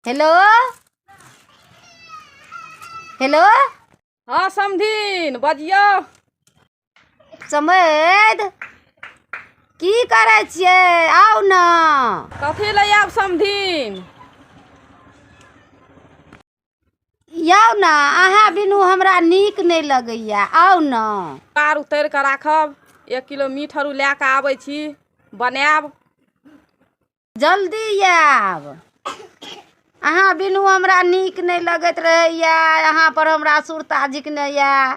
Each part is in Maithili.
Hello hello. हँ समधिन, बजियौ। समैध, की करै छियै? आउ ने। कथी लए आयब समधिन? आउ ने, अहाँ बिनु हमरा नीक नहि लगैया, आउ ने। कार उतरि कऽ राखब, 1 किलो मीट आरू लए कऽ आबै छी, बनायब। जल्दी आयब। अहाँ बिनु हमरा नीक नहि लगैत रहैया। अहाँ पर हमरा सुरता झिकने यए।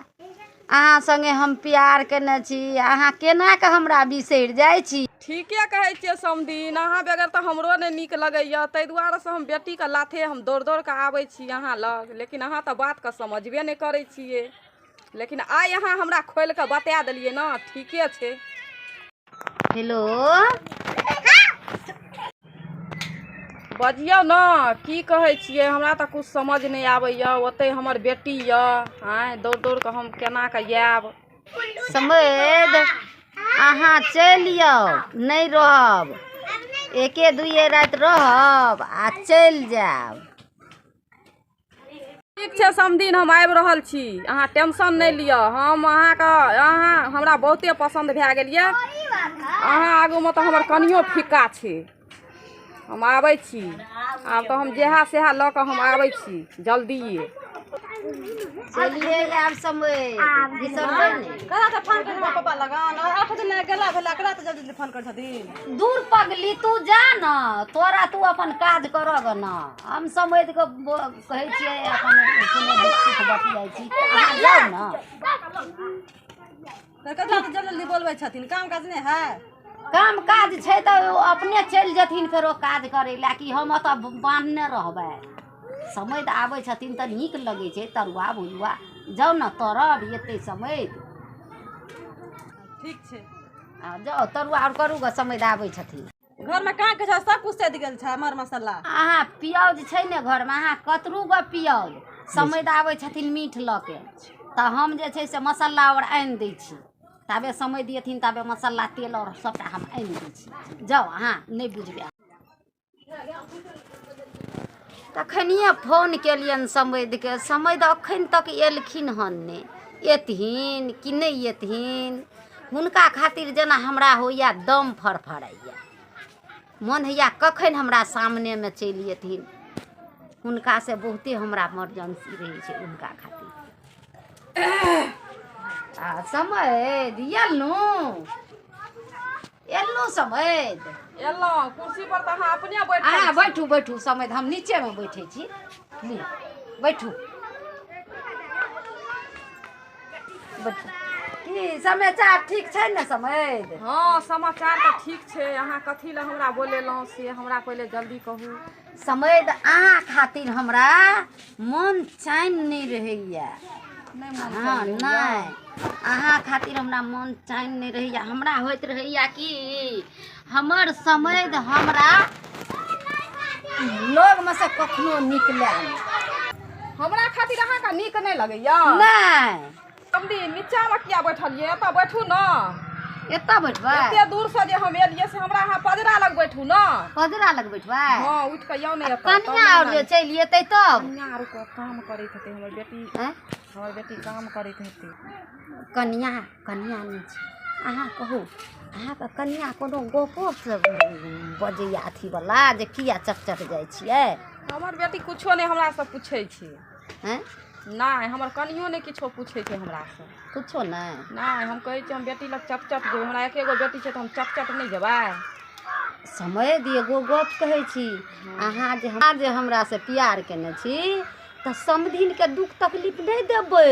अहाँ सङ्गे हम प्यार केने छी, अहाँ केना कऽ हमरा बिसरि जाइ छी? ठीके कहै छियै समधिन, अहाँ बगैर तऽ हमरो नहि नीक लगैए। ताहि दुआरेसँ हम बेटीके लाथे हम दौड़ दौड़ कऽ आबै छी अहाँ लग, लेकिन अहाँ तऽ बातके समझबे नहि करै छियै। लेकिन आइ अहाँ हमरा खोलि कऽ बता देलियै ने, ठीके छै। हेलो। बजियौ ने, की कहै छियै? हमरा तऽ किछु समझ नहि आबैए। ओतहि हमर बेटी यऽ। आँय, दौड़ दौड़ कऽ हम केना कऽ आयब? समैध, अहाँ चलि आउ, नहि रहब। एके दुइए राति रहब आ चलि जायब। ठीक छै समधिन, हम आबि रहल छी, अहाँ टेंशन नहि लिअ। हम अहाँके, अहाँ हमरा बहुते पसन्द भए गेल यऽ। अहाँ आगूमे तऽ हमर कनियो फीका छै। हम आबै छी आब, तऽ हम जएह सएह लऽ कऽ हम आबै छी जल्दिए। चलिए आब समय, बिसरबै नहि। करा तऽ फोन कर पापा लगान 8 दिन गेला भेला, करा तऽ जल्दी जल्दी फोन कर छथिन। दूर पगली, तू जा न, तोरा तू अपन काज करऽ ग न। हम समझ कऽ कहै छियै, अपन कोनो दुख सुख बतियाइ छी, अहाँ जाउ ने। तऽ ककरा तऽ जल्दी जल्दी बोलबै छथिन? काम काज नहि है? काम काज छै तऽ ओ अपने चलि जेथिन फेरो काज करै लए, कि हम ओतऽ बान्हने रहबै? समैध आबै छथिन तऽ नीक लगै छै। तरुआ भुजुआ जाउ ने तरब, एतै समैध। ठीक छै। आ जाउ, तरुआ आओर करू गऽ, समैध आबै छथिन। घरमे कहाँ के छै? सब कुछ सैद गेल छै, मर मसाला। अहाँ पियाउज छै ने घरमे? अहाँ कतरू गो पियाउज। समैध आबै छथिन मीट लऽ के, तऽ हम जे छै से मसाला आओर आनि दै छी। ताबे समैध एथिन ताबे मसाला तेल आओर सभटा हम आनि दै छी। जाउ अहाँ, नहि बुझबै। तखनिए फोन केलियनि समैधके, समैध अखन तक एलखिन हन नहि। एतहिन कि नहि एतहिन? हुनका खातिर जेना हमरा होइए दम फड़फड़ाइए, मन होइए कखन हमरा सामनेमे चलि एथिन। हुनकासँ बहुते हमरा इमरजेंसी रहै छै हुनका खातिर। आ समैध एलहुँ, एलहुँ समैध? एलहुँ। कुर्सी पर तऽ अहाँ अपने बैठल अहाँ छी। बैठू, बैठू समैध, हम नीचेमे बैठै छी। लिअ, बैठू बैठू। की समाचार, ठीक छै ने समैध? हँ, समाचार तऽ ठीक छै। अहाँ कथी लए हमरा बोलेलहुँ से हमरा पहिले जल्दी कहू। समैध, अहाँ खातिर हमरा मन चैन नहि रहैया। नहि मन? हँ। चैन रहैया? नहि, अहाँ खातिर हमरा मन चैन नहि रहैया। हमरा होइत रहैया कि हमर समैध हमरा लगमे से कखनो निकले नहि। हमरा खातिर अहाँके नीक नहि लगैया? नहि। समधी, नीचामे किया बैठलियै? एतऽ बैठू ने। एतऽ बैठबै? एते दूर से जे हम एलियै से हमरा अहाँ पजरा लग बैठू ने। पजरा लग बैठबै? हँ, उठि कऽ आउ ने एतऽ। कनिया आओर जे चलि एतै तब? कनिया आर को काम करैत हेतै हमर बेटी। आँय? हमर बेटी काम करैत हेतै। कनिया, कनिया नहि छै। अहाँ कहू, अहाँके कनिया कोनो गपो से बजैया अथीवला जे किया चटचट जाइ छियै? हमर बेटी कुछो नहि हमरा से पूछै छै। आँय? नहि, हमर कनियो नहि किछो पूछै छै हमरा से। कुछो नहि? नहि, हम कहै छियै हम बेटी लग चटचट जेबै। हमरा एके गो बेटी छै तऽ हम चटचट नहि जेबै? समय दिअ, एगो गप कहै छी। अहाँ जे अहाँ जे हमरासँ प्यार केने छी तऽ समधिनके दुःख तकलीफ नहि देबै।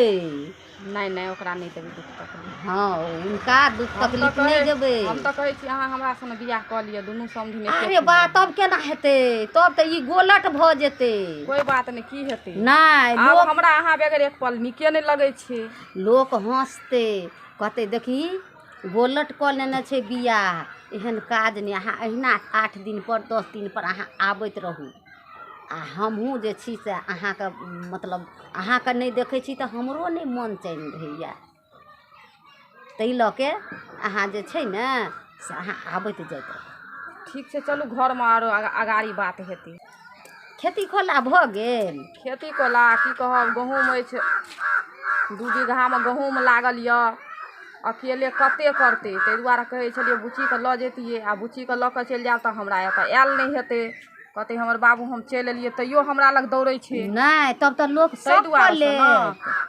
नहि नहि, ओकरा नहि देबै दुःख तकलीफ। हँ, हुनका दुःख हम तऽ तकलीफ नहि देबै। हम तऽ कहै छी अहाँ हमरा सङ्गे बियाह कऽ लिअ, दुनू समधिन एके अरे बा, चीज। तब केना हेतै? तब तऽ ई गोलट भऽ जेतै। कोइ बात नहि, की हेतै? नहि। आब लोक हमरा अहाँ बगैर एक पल नीके नहि लगै छै। लोक हँसतै, कहतै देखी गोलट कऽ लेने छै बियाह। एहन काज नहि। अहाँ अहिना 8 दिन पर, 10 दिन पर अहाँ आबैत रहू आ हमहूँ जे छी से अहाँके, मतलब अहाँके नहि देखै छी तऽ हमरो नहि मन चैन रहैए। ताहि लऽ के अहाँ जे छै ने से अहाँ आबैत जाइत रहू। ठीक छै, चलू घरमे, आरो अगाड़ी बात हेतै। खेती खोला भऽ गेल? खेती कोला की कहब, गहूँम अछि 2 बीघामे गहूँम लागल यऽ, अकेले कते करतै, ताहि दुआरे कहै छलियै बुच्चीके लऽ जैतियै। आ बुच्चीके लऽ कऽ चलि जायब तऽ हमरा एतऽ आयल नहि हेतै, कहतै हमर बाबू हम चलि एलियै तैयो हमरा लग दौड़ै छै। नहि तब तऽ लोक ताहि सब कऽ दुआरेसँ लेत। ने,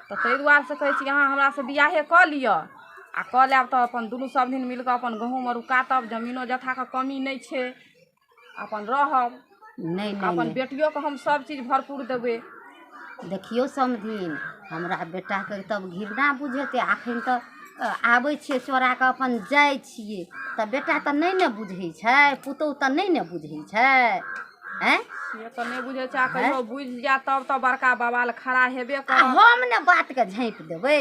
तऽ ताहि दुआरेसँ कहै छी अहाँ हमरासँ बियाहे कऽ लिअ, आ कऽ लेब तऽ अपन दुनू सब दिन मिल कऽ अपन गहूँम आर काटब, जमीनो जथाके कमी नहि छै, अपन रहब। नहि अपन नहि बेटियोके हम सब चीज भरपूर देबै। देखियौ समधिन, हमरा बेटाके तब घृणा बुझेतै। अखन तऽ आबै छियै चोरा कऽ अपन जाइ छियै तऽ बेटा तऽ नहि ने बुझै छै, पुतोहु तऽ नहि ने बुझै छै। आँय से तऽ नहि बुझै छै, आ कहियो बुझि जायत तब तऽ बड़का बवाल खड़ा हेबे आ करत। हम ने बातके झाँपि देबै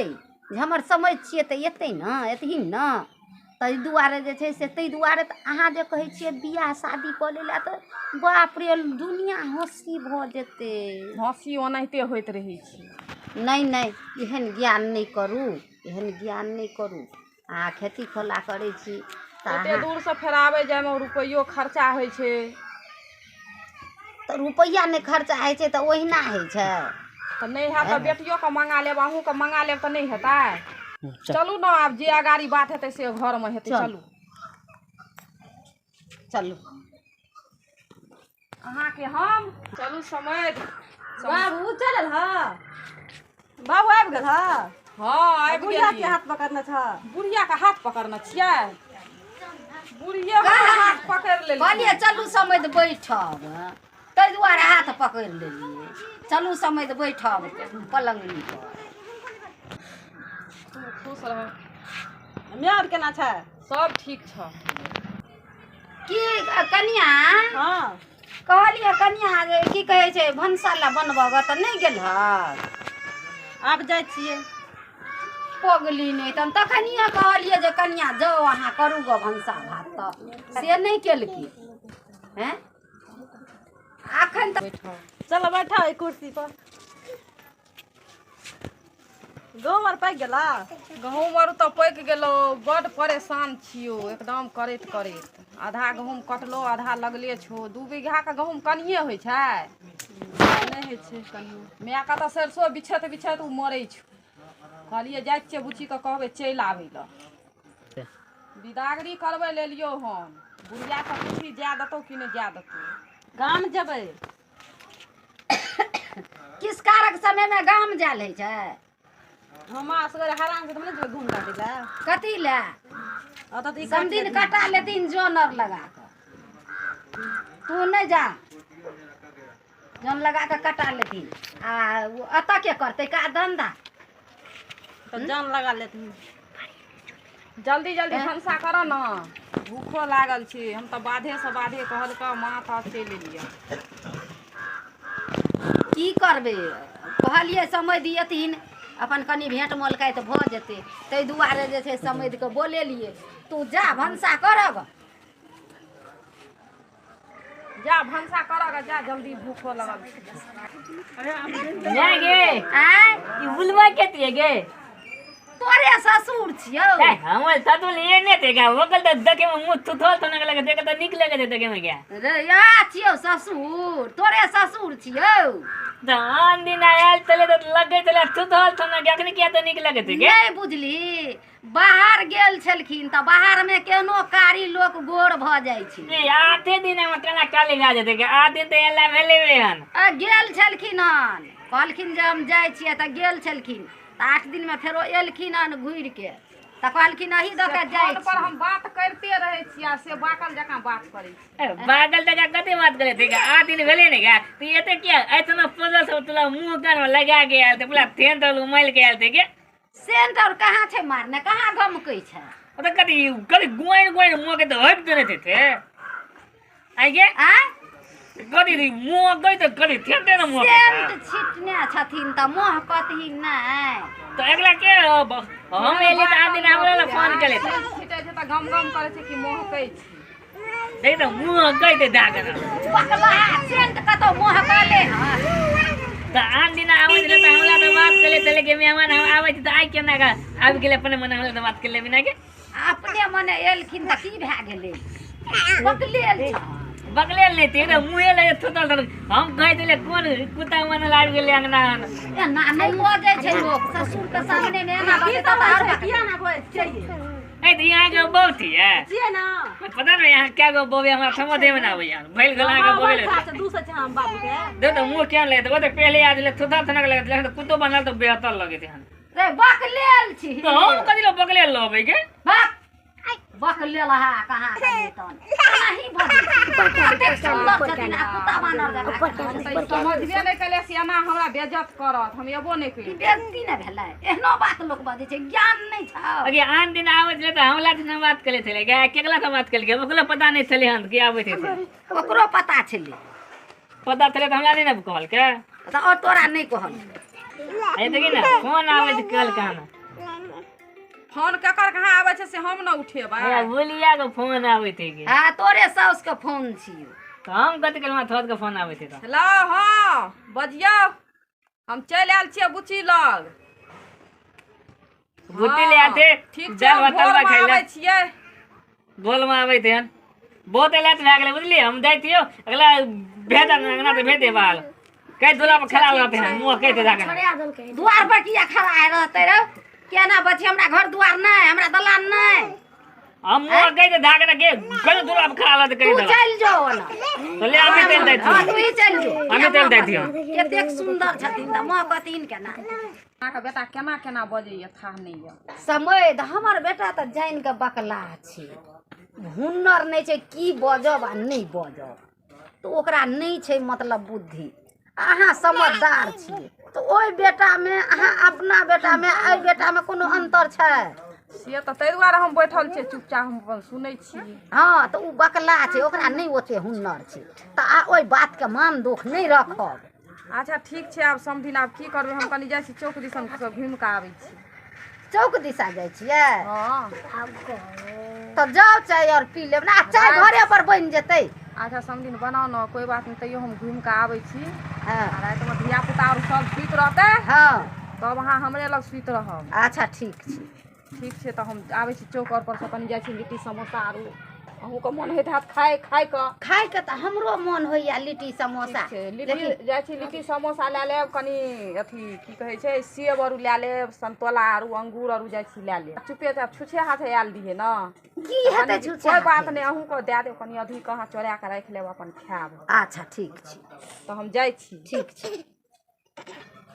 जे हमर समझ छियै तऽ एतै ने, एतहिन ने। ताहि दुआरे जे छै से ताहि दुआरे तऽ अहाँ जे कहै छियै बियाह शादी कऽ लै लए तऽ बाप रे दुनिया हँसी भऽ जेतै। हँसी ओनाहिते होइत रहै छै। नहि नहि, एहन ज्ञान नहि करू, एहन ज्ञान नहि करू। अहाँ खेती खोला करै छी तऽ एते अहाँ दूरसँ फेर आबै जायमे रुपैयो खर्चा होइ छै। तऽ रुपैआ नहि खर्चा होइ छै तऽ ओहिना होइ छै। तऽ नहि हैत तऽ बेटियोके मँगा लेब, अहूँके मँगा लेब तऽ नहि हेतै? चलू ने, आब जे अगाड़ी बात हेतै से घरमे हेतै। चल। चलू चलू अहाँके हम चलू समझ। बाबू चलल ह? बाबू आबि गेल ह? हँ आबि बुढ़िया के गेलियै। हाथ पकड़ने छ? बुढ़िया के हाथ पकड़ने छियै, बुढ़िये हमर हाथ पकड़ि कहलियै लेलखिन। चलू समधि बैठब, ताहि दुआरे हाथ पकड़ि लेलियै। चलू समधि बैठब पलङ्गनी पर। खुश रह। माय केना छै? सब ठीक छ। की कनिया हँ कहलियै कनिया जे की कहै छै भनसा लए बनबऽ गऽ तऽ नहि गेल हँ? आब जाइ छियै। पगली नहि तहन तखनिये कहलियै जे कनिया जाउ अहाँ करू गऽ भनसा भात, तऽ से नहि केलकै। हैं अखन तऽ चलो बैठा एहि कुर्सी पर। गहूँम आर पाकि गेला? गहूँम आर तऽ पाकि गेलो, बड्ड परेशान छियौ एकदम करैत करैत। आधा गहूँम कटलो, आधा लगले छौ। 2 बीघाके गहूँम कनिये होइ छै? नहि होइ छै कनियो। मायके तऽ सरिसो बिछैत बिछैत ओ मरै छौ। कहलियै जाइ छियै बुच्चीके कहबै चलि आबै लए। बिदागरी करबै लए एलियौ हन, बुढ़ियाके पुछी जाय देतौ कि नहि जाय देतौ। गाम जेबै? किसकारक समयमे गाम जायल होइ छै? हम असगर हरान छै तऽ नहि जेबै घूम काटै लए। कथी लए? ओतऽ तऽ ई समधिन कटा लेथिन जन आर लगा कऽ, तू नहि जा, जन लगा कऽ कटा लेथिन। आ एतऽ के करतै काज धन्धा? तऽ जान लगा लेथिन। जल्दी जल्दी भनसा करऽ ने, भूखो लागल छै। हम तऽ बाधेसँ बाधे कहलकै माँ तऽ चलि एलियै। की करबै, कहलियै समधि एथिन अपन कनि भेँट मोलकाइत भऽ जेतै, ताहि दुआरे जे छै समधिके बोलेलियै। तू जा भनसा करऽ गऽ। जा भनसा करऽ गऽ, जा जल्दी, भूखो लगल छै। माय गे, आँय ई बुलवा केतिए गे? तोरे ससुर छियौ। हमर ससुर एने थे गा, ओकर तऽ देखे में मुँह थुथल थनक लगे, देखे तऽ नीक लगे देखे में गे। रे या छियौ ससुर, तोरे ससुर छियौ। तऽ आन दिन आयल चले तऽ लगे चले थुथल थनक, अखनी किया तऽ नीक लगे थे गे? नहि बुझली, बाहर गेल छलखिन तऽ बाहरमे केहनो कारी लोक गोर भऽ जाइ छै। ए आठे दिन हम केना काली भए जेतै गे? 8 दिन तऽ एला भेलै हन। गेल छलखिन हन, कहलखिन जे हम जाइ छियै तऽ गेल छलखिन, तऽ 8 दिनमे फेरो एलखिन हन घुरिके, तऽ कहलखिन अही दऽ कऽ जाइ फोन पर छी। हम बात करिते रहै छियै आ से बाकल जकाँ बात करै छी। बादल जकाँ कते बात करै थे गे? 8 दिन भेलै ने गे, तऽ एते किया एतना पोजल सब तोला मुँह कानमे लगा के आयल थे, पूरा थेन तल उमैल के आयल थे गे? सेंट और कहाँ छै मारने, कहाँ गमकै छै? ओ तऽ कथी कथी गोइन गोइन मुँह के तऽ हटि देने थे थे आइ गे? आँय कथी मुँह गई तऽ कथी थेन ने मुँह के? सेंट छिटने छथिन तऽ मोह कतही नहि। तऽ अगला के हम एलियै तऽ 8 दिन हमरा लए फोन केले थे। छिटै छै तऽ गम गम करै छै कि महकै छै। देख तऽ मुँह गई तऽ दाग ना। पकला सेंट कतौ मोहकले हन। तऽ आन दिन आबै छलै तऽ हमरा तऽ बात केले छलै कि मेहमान हम आबै छी, तऽ आइ केना कऽ आबि गेलै अपने मने हमरा तऽ बात केले बिना के? अपने मने एलखिन तऽ की भए गेलै, पकलेल छ। बकले नहीं थे एकदम मुँहे लगे थोतल थोतल हम कह दिले कोन कुत्ता मन आबि गेलै अंगना एना नहि बजै छै लोक ससुर के सामने मे एना बजै तऽ आर किया ना बजै छियै ए तऽ यहाँ के बहु छियै छियै ना पता नहीं यहाँ क्या गो बोबे हमरा समझे में ना आबै यार भइल गेल अहाँ के बोबे ले 200 छै हम बाबू के दे तऽ मुँह केहन लगे ओ तऽ पहले आज ले थोतल थनक लगे तऽ कुत्तो बनल तऽ बेहतर लगे हन रे बकलेल छी तऽ हम कथी लए बकलेल लबै के बक बकलेल हा कहाँ तन नहीं बजै कतेक सुन्दर छथिन आ कुत्ता बानर जकाँ समझबे नहि केलियै से एना हमरा बेइज्जत करत हम एबो नहि ई केलियै बेइज्जती नहि भेलै एहनो बात लोक बजै छै ज्ञान नहि छौ अगे आन दिन आबै छलै तऽ हमरा से बात केले छलै केकरा से बात केलकै ओकरो पता नहि छलै हन कि आबै छै ओकरो पता छलै पता छलै तऽ हमरा नहि ने कहलकै तऽ आओर तोरा नहि कहल ए देखी ने फोन आबै छै कहलकै हन फोन केकर कहाँ आबै छै से हम न उठेबै हे बोलिया के फोन आबै छै के हां तोरे साउस के फोन छियौ तऽ हम कथी केलहुँ थोड़ के फोन आबै छै तऽ हेलो हँ बजियौ हम चलि आयल छियै बुच्ची लग बुच्ची ले आते ठीक छै दाल भात तलबा खाइ आबै ले छियै गोल में आबै छै हन बहुत एला तऽ भए गेलै बुझलियै हम जाइ छियौ अगला भेज अंगना तऽ भेज दे बाल कहि दूला पर खड़ा रहते हन मुँह कहि दे जाके द्वार पर किया खड़ा रहते रहो केना बची हमरा घर द्वार नहि हमरा दलान नहि हम मुँह कहि दे धाके के कहि दूला पर खड़ा रहते कहि तू दला चलि जो ओना तो ले हमें चलि जाइ हाँ छियौ तू ही चलि जो हमें चलि जाइ छियौ कतेक सुन्दर छथिन तऽ मुँह कहथिन केना अहाँके बेटा केना केना बजैया थाह नहि यऽ समय हमर बेटा तऽ जानि कऽ बकला छै हुनर नहि छै की बजब आ नहि बजब तऽ ओकरा नहि छै मतलब बुद्धि अहाँ समझदार छियै तऽ ओहि बेटामे अहाँ अपना बेटामे एहि बेटामे कोनो अन्तर छै से तऽ ताहि दुआरे हम बैठल छियै चुपचाप हम अपन सुनै छी हँ तऽ ओ बकला छै ओकरा नहि ओते हुनर छै तऽ आ ओहि बातके मान दुख नहि रखब अच्छा ठीक छै आब समधिन आब की करबै हम कनि जाइ छी चौक दिसन घुमि कऽ आबै छी चौक दिशा जाइ छियै हँ तऽ जाउ चाय आओर पी लेब ने आ चाय घरे पर बनि जेतै अच्छा समधिन बनाउ ने कोइ बात नहि तैयो हम घुमि कऽ आबै छी हँ आ रातिमे धियापुता आओर सब सुति रहतै हँ तब अहाँ हमरे लग सुति रहब अच्छा ठीक छै ठीक छै तऽ हम आबै छी चौक आओर पर कनि जाइ छी लिट्टी समोसा आरू अहूँके मोन होइत हैत खाय खायके खायके तऽ हमरो मोन होइया लिट्टी समोसा ठीक छै लिट्टी जाइ छी लिट्टी समोसा लए लेब कनि अथी की कहै छै सेब आरू लए लेब संतोला आरू अंगूर आरू जाइ छी लए लेब चुपे चाप छुछे हाथे आयल दिहे ने की हेतै छुछे कोइ बात नहि अहूँके दए देब कनि अधिक अहाँ चोरा कऽ राखि लेब अपन खायब अच्छा ठीक छै तऽ हम जाइ छी ठीक छै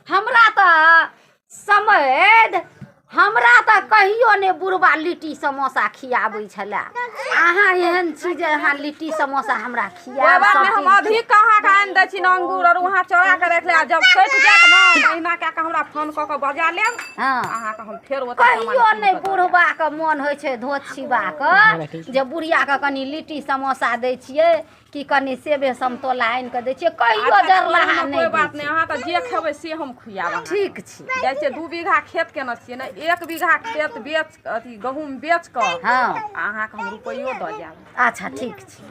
हमरा तऽ समैध हमरा तऽ कहियो नहि बुढ़बा लिट्टी समोसा खियाबै छलै अहाँ एहन छी जे अहाँ लिट्टी समोसा हमरा कोइ खियाब बात नहि हम अधिक अहाँके आनि दै छी ने अंगूर आर अहाँ चोरा कऽ राखि लेब आ जब सठि जायत ने अहिना कए कऽ हमरा फोन कऽ कऽ बजा लेब हँ अहाँके हम फेर ओतऽ सामान कहियो कीन नहि कऽ दऽ देब। बुढ़बाके मोन होइ छै धोत छिबाके जे बुढ़ियाके कनि लिट्टी समोसा दै छियै कि कनि सेबे समतोला आनि कऽ दै छियै कहियो अच्छा, जरलाहा छोड़ू ने, नहि कोइ बात दै नहि अहाँ तऽ जे खेबै से हम खुआब छियै। ठीक छै जाइ छियै 2 बीघा खेत केने छियै ने 1 बीघा खेत बेच अथी गहूँम बेच कऽ हँ अहाँके हम रुपैयो दऽ जायब अच्छा ठीक छै